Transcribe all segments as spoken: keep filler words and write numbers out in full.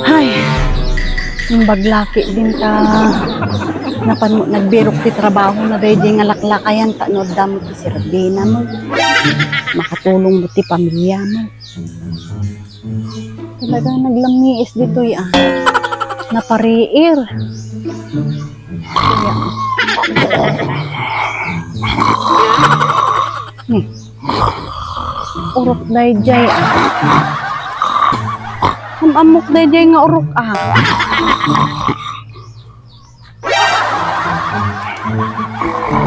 Ay, imbag laki din ta napan mo nagbirok ti trabaho na daydi nga laklakayan ta no adda mo ti sirbina mo. Makatulong mo ti pamilya mo. Talagang naglammiis ditoy, ah. Napariir. Kaya, hmm. Urok dayjay, ah. Am-amok dayjay nga urok, ah.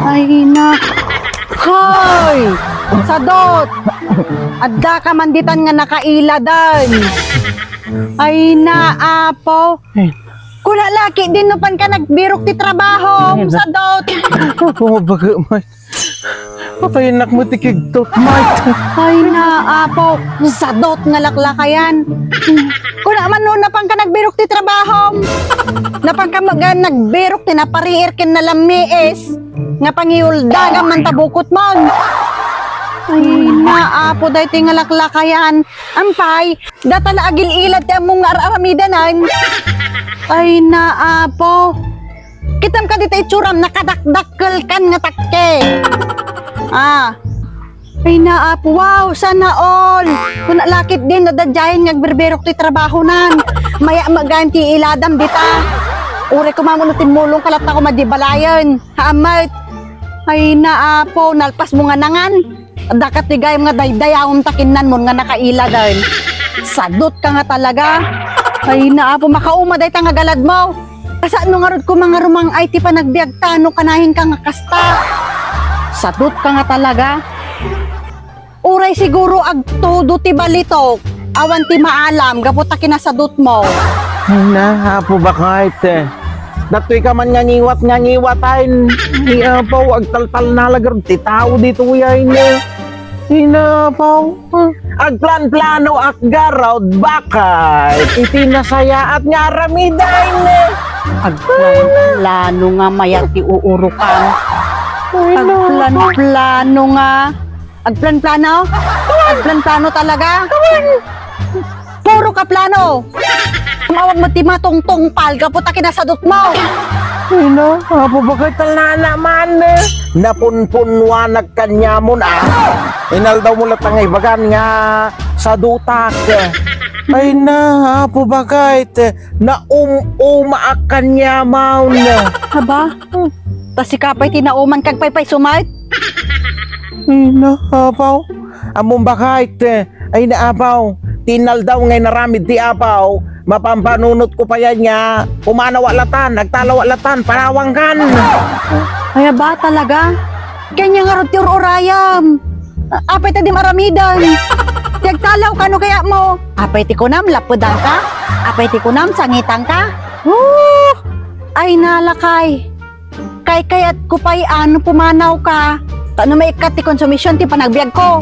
Ay na. Hoy! Sadot! Adda ka man ditan nga nakailadan. Ay na, apo. Ay. Kuna laki din no pan ka nagbirok ti trabaho, Ay, na- Sadot. Ako mabaga, Mike. Patayin nak mo ti kigtot, Mike. Ay na, apo. Sadot nga laklakayan. Kuna man no napan ka nagbirok ti trabaho. Napan ka mag-, nagbirok ti napariir ken nalammiis. Nga pangiuldagam man ta bukot man. Ay na, apo, daytoy nga laklakayan. Ampay, data la agil-ilad ti ammom nga ar-aramidanan. Ay na, apo. Kitam ka dita itsuram, nakadakdakkel kan nga takke. Ah. Ay na, apo, wow, sana all. Kuna lakit din, no, dadyayen nga agbirbirok ti trabahonan. Maya magan ti iladam dita. Uray ko mamuno timmulong ka latta ko madibalayan. Haamat. Ay na, apo, nalpas mo nga nangan. Dakat ti gayam nga daydayawem ta kinnanmon nga nakailadan. Sadot ka nga talaga. Ay na, apo, makauma dayta nga galad mo. Kasano ngarud ko mangarumang ay ti panagbiag ta no kanayon ka nga kasta. Sadot ka nga talaga. Uray siguro agtudo ti balitok. Awan ti maalam gapu ta kinasadot mo. Ay na, Apo Bakay, te. Datoy ka man nga ngiwat nga ngiwatayn. Ay, Apo, agtaltalna la garud ti tao ditoy ay ne. Ay na, Apo. Agplanplano ak garud, Bakay. Iti nasayaat nga aramid ay ne. Agplanplano nga mayat ti uurukan. Ay na, Apo. Agplanplano nga Agplanplano? Agplanplano talaga? Puro ka plano! Tumawag mo ti matungtungpal, gapu ta kinasadot mo! Ay na, Apo Bakay, talnana man, eh. Napunpunwanak kaniamon, ah. Inaldaw mo latta nga ibagan nga sadutak. Ay na, Apo Bakay, te, naum-umaak kaniamon. Aba, ta sika pay ti nauman kag paypaysumet? Ay na, Apaw. Ammom Bakay, te. Ay na, Apaw. Ti inaldaw nga inaramid ti Apaw. Mapampanunot ko pay aya nga pumanaw a latan, agtalaw a latan, panawangkan. Ay, aba, talaga? Kanya ngarud ti ur-urayam. Apay ta di maramidan. Ti agtalaw kano kaya mo? Apay ti kunam, lapudan ka? Apay ti kunam, sangitan ka? Oh! Ay, nalakay. Kaykayat ko pay ano pumanaw ka. Tano maikkat ti konsumisyon ti panagbiag ko.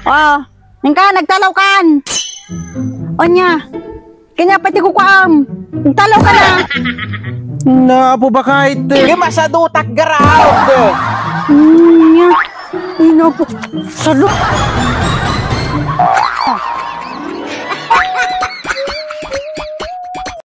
Ah, nangka, nagtalaw kan. Onya, kanya pati kukuam. Nagtalaw ka na. Na, Apo Bakay, te. Di masadutak garud. Onya, ino po. Sadut.